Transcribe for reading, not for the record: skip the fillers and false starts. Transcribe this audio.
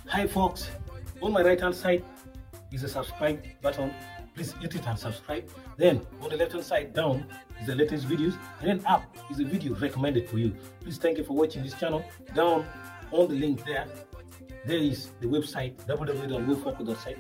Hi folks, on my right hand side is a subscribe button. Please hit it and subscribe. Then on the left hand side down is the latest videos, and then up is a video recommended for you. Please thank you for watching this channel. Down on the link there, there is the website www.wefocus.site.